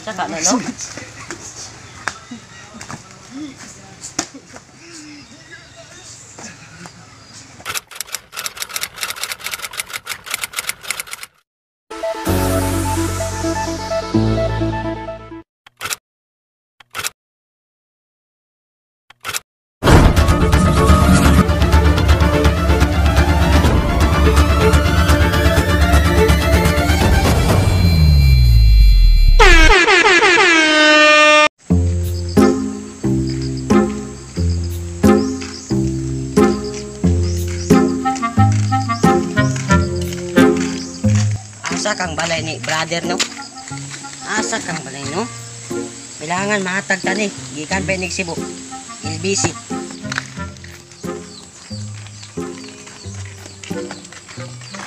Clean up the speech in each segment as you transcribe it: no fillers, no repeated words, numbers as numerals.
Saka na no? Asa kang balay ni brother no? Asa kang balay no? Kailangan mahatag tani gikan pa nig Cebu. LBC.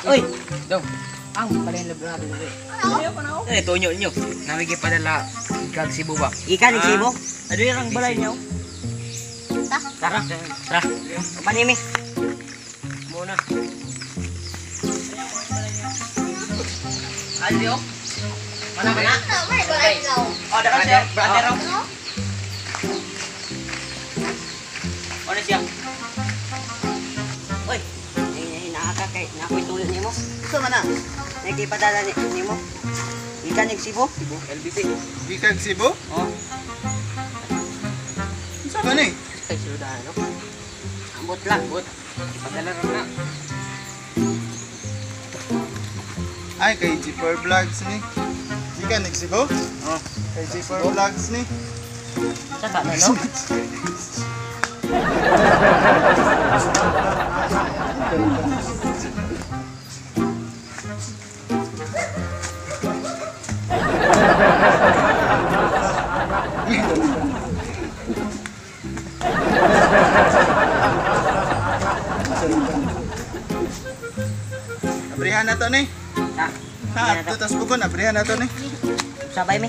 Oy, Dong. Ang balay ni brother dito. Eh, tonyo ninyo. Nami gipadala kag Cebu ba? Gikan nig Cebu. Ano yung ang balay niyo? Tara, tara. Panimi. Muna. Alio. Mana mana? Oh, dakan siya, brother. Ano siya? Oy, naa ka kay na ako'y tuyo nimo. Unsa man na? Nagipadala ni nimo. Gikan nig Cebu. Cebu, LBC. Gikan Cebu? Oh. Unsa ba ni? Ay, sudah no. Ambot lang, Ambot. Ipadala ra na. Ay, kay G4 Vlogs ni. Gikan nig Cebu? Oh. Kay G4 Vlogs ni. Saka na no? Abrihan na to ni. Ah, Ha, ato tas bugon, abrihan na to ni. Sabay mi.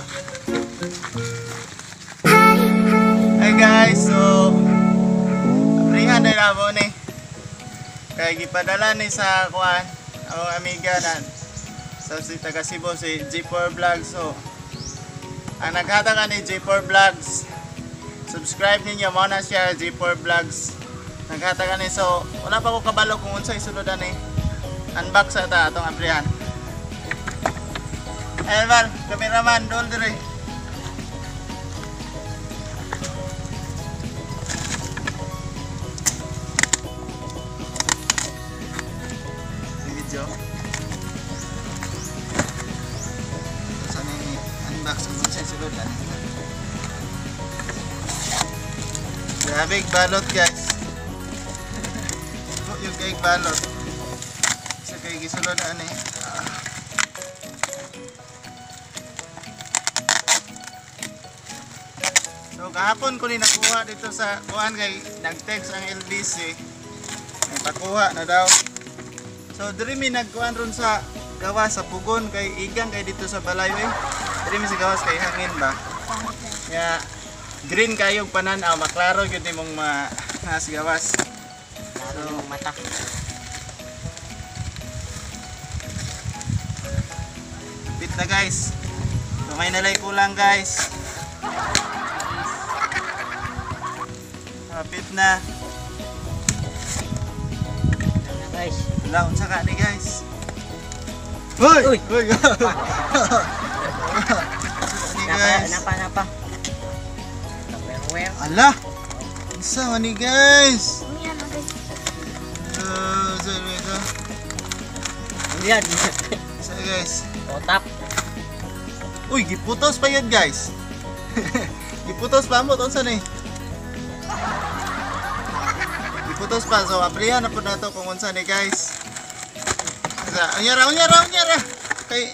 Hey guys, so abrihan na labo ni. Kay gipadala ni sa kuan, akong amiga na sa si taga Cebu, si G4 Vlogs. So ang naghatag ani G4 Vlogs. Subscribe ninyo mo na siya, G4 Vlogs. Naghatag ani, so wala pa ko kabalo kung unsay sulod ani. Unbox sa ta atong abrihan. Ayun man, cameraman, dol dire. Video. Sa ni unbox kung unsay sulod ani. Grabe balot guys. Yung kay balot. Sa kay gisulod ani. So kahapon ko ni nakuha dito sa kuan kay nag-text ang LBC. May pakuha na daw. So diri mi nagkuan ron sa gawas sa pugon kay igang kay dito sa balay eh. Diri mi sa gawas kay hangin ba. Ya green kayo panan-aw, maklaro gyud nimong ma nas gawas. Klaro nimong mata. Pit na guys. Gamay na lang kulang guys. Kapit na. Na guys. Wala unsa ka ni guys. Hoy! Uy! Hoy! Ni guys. Napa napa. Tupperware. Ala! Unsa man ni guys? Ito. Yan. Unsa guys? Otap. Uy, giputos pa yun guys. Giputos pa mo, unsa ni? Giputos pa, so abrihan na po na to kung unsa ni guys. Sa, unya ra, unya ra, unya ra. Kay,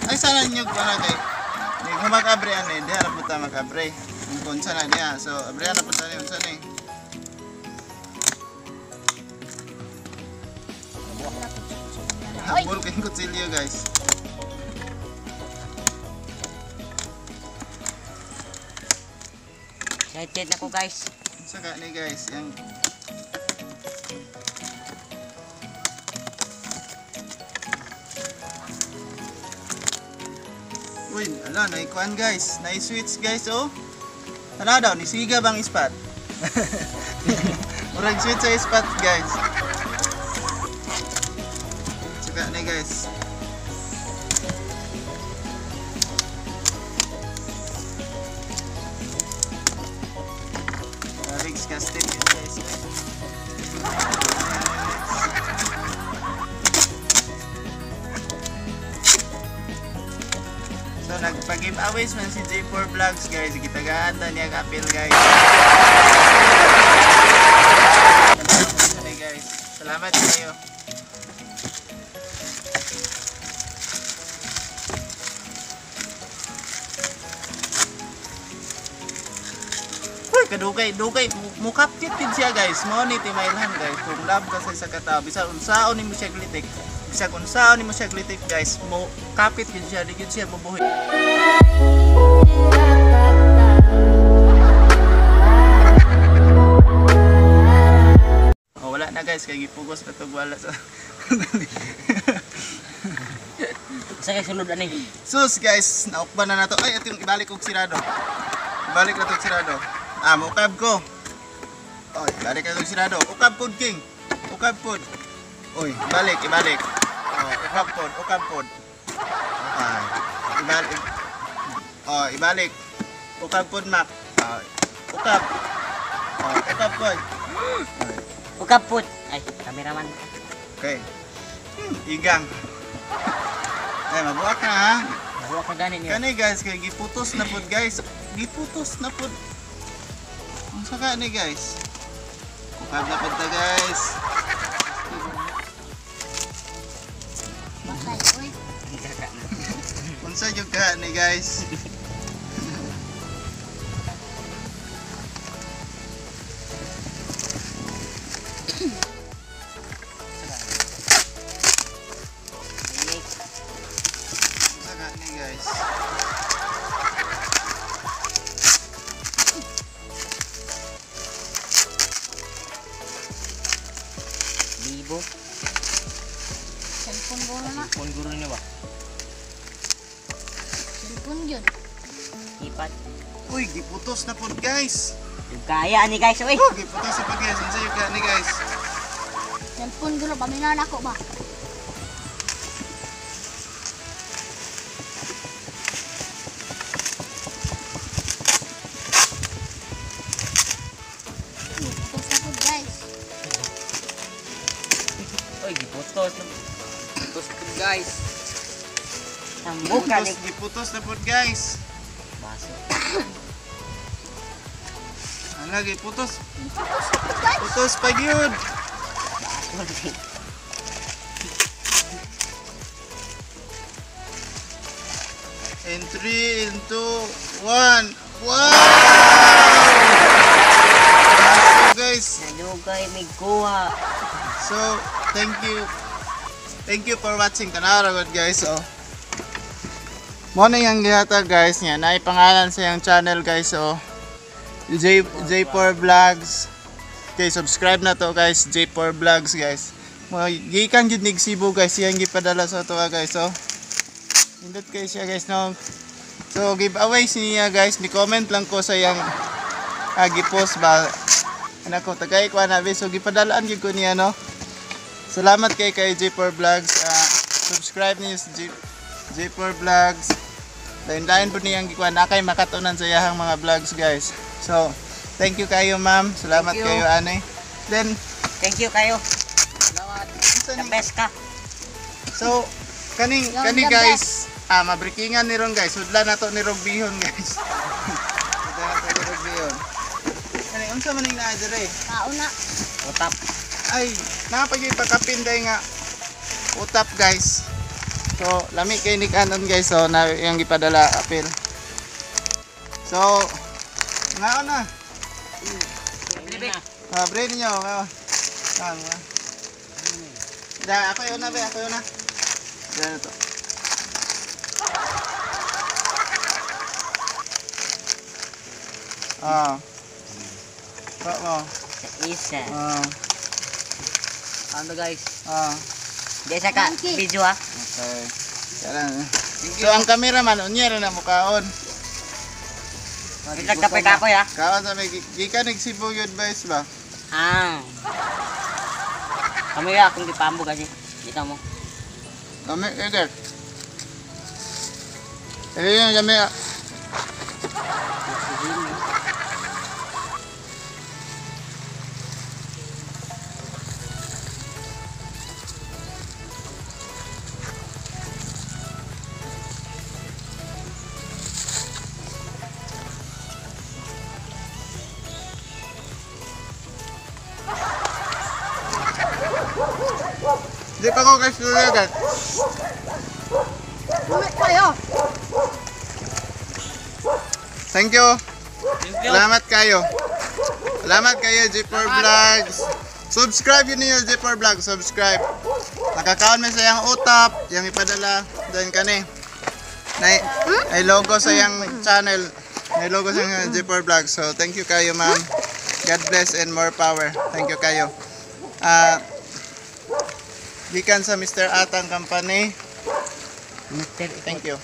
ay sana ninyo pa na kay. Di ko mag-abre ani, di ra po ta mag-abre. Kung unsa na diha. So abrihan na po ta ni unsa ni. Habol kay kutsilyo guys. Excited na ko guys. Unsa ka ni guys, yang Uy, ala, naikuan guys. Nai-switch guys, oh. Tara daw, nisiga bang ispat? Murag switch sa ispat guys. Saka ni guys. Riggs custom yun guys. So nagpa-giveaways man si J4 Vlogs guys. Gitagaan ta niya apil guys. Guys. Salamat kayo. Uy, kadugay, dugay, mukapit din siya guys. Mo ni timailhan guys. Kung love ka sa isa ka tao, bisan unsaon nimo siya glitik. Bisan unsaon nimo siya glitik guys, mo kapit gid siya, di gid siya mabuhi. Oh, wala na guys, kay gipugos na to wala sa. Sa kay sulod ani. Sus guys, naukban na nato. Ay, ato yung ibalik og sirado. Ibalik na to sirado. Ah, mukab ko. Oy, balik na to sirado. Ukab pod king. Ukab pod. Oy, balik, ibalik. Oh, ukab pod, ukab pod. Ay, ibalik. Oh, ibalik. Ukab pod mak. Oh, ukab. Oh, ukab pod. Ukab pod. Ay, cameraman. Okay. Igang. Ay, mabuak na ha. Mabuak na gani niyo. Kani guys, kay giputos na pod guys. Giputos na pod. Unsa ka ni guys? Ukab na pod ta guys. Unsa jud ka ni guys? Unsa ka ni guys? Libo. Cellphone guro na. Cellphone guro niya ba? Cellphone yun. Ipat. Uy, giputos na pod guys. Kaya ani guys, oy. Oh, giputos na pod guys. Unsa jud ka ni guys? Cellphone guro, paminaw na ako ba? Giputos na pod guys. Oy, giputos na. Giputos pod guys. Tambukan ni. Giputos na pod guys. Baso. Ala, giputos. Giputos na pod guys. Putos pa gyud. Baso. In 3, in 2, 1. Wow! So guys, Nadugay mig kuha. so thank you. Thank you for watching. Tanaw ra guys. Oh. Mo na yung gihatag guys niya. Naipangalan sa iyang channel guys. Oh. J4 Vlogs. Okay, subscribe na to guys. J4 Vlogs guys. Mo gikan jud nig Cebu guys. Iyang gipadala sa ato guys. Oh. Indot kay siya guys no. So giveaway niya guys. Ni comment lang ko sa iyang gi-post ba. Anak ko tagay ko na so gipadalaan gyud ko niya no. Salamat kay J4 Vlogs. Subscribe niyo sa J4 Vlogs. Lain-lain po niyang gikuan na kay makatunan sa iyahang mga vlogs guys. So, thank you kayo ma'am. Salamat kayo ane. Then thank you kayo. Salamat. The best ka. So, kaning kani guys, mabrikingan ni ron guys. Sudlan na to ni Rog Bihon guys. Sudlan na to ni Rog Bihon. Kani unsa man ning naa dire? Kauna. Utap. Ay, napagay pagkapin day nga utap guys. So, lami kay ni kanon guys. So, na yung gipadala apil. So, ngaon na. Bre ninyo. Ngaon na. Da, ako yun na be, ako yun na. Diyan na to. Ah. Pa mo. Isa. Ah. Ano guys? Ah. Di sa ka video ha. Okay. Kaya lang. So ang cameraman unya ra na mukaon. Wait lang kapoy kapoy ah. Kaon sa may gikan nag Cebu yun guys ba? Ah. Kami ya akong gipambog kasi. Kita mo. Kami eder. Eh yun kami ah. Di pa ko guys tulugan. Lumit kayo. Thank you. Thank you. Salamat kayo. Salamat kayo, G4 Vlogs. Subscribe yun niyo, G4 Vlogs. Subscribe. Nakakaon may sa iyang utap, yang ipadala. Doon kani. Nay, ay logo sa iyang channel. May logo sa iyang G4 Vlogs. So, thank you kayo, ma'am. God bless and more power. Thank you kayo. Ah, gikan sa Mr. Atang Company. Mr. Thank you.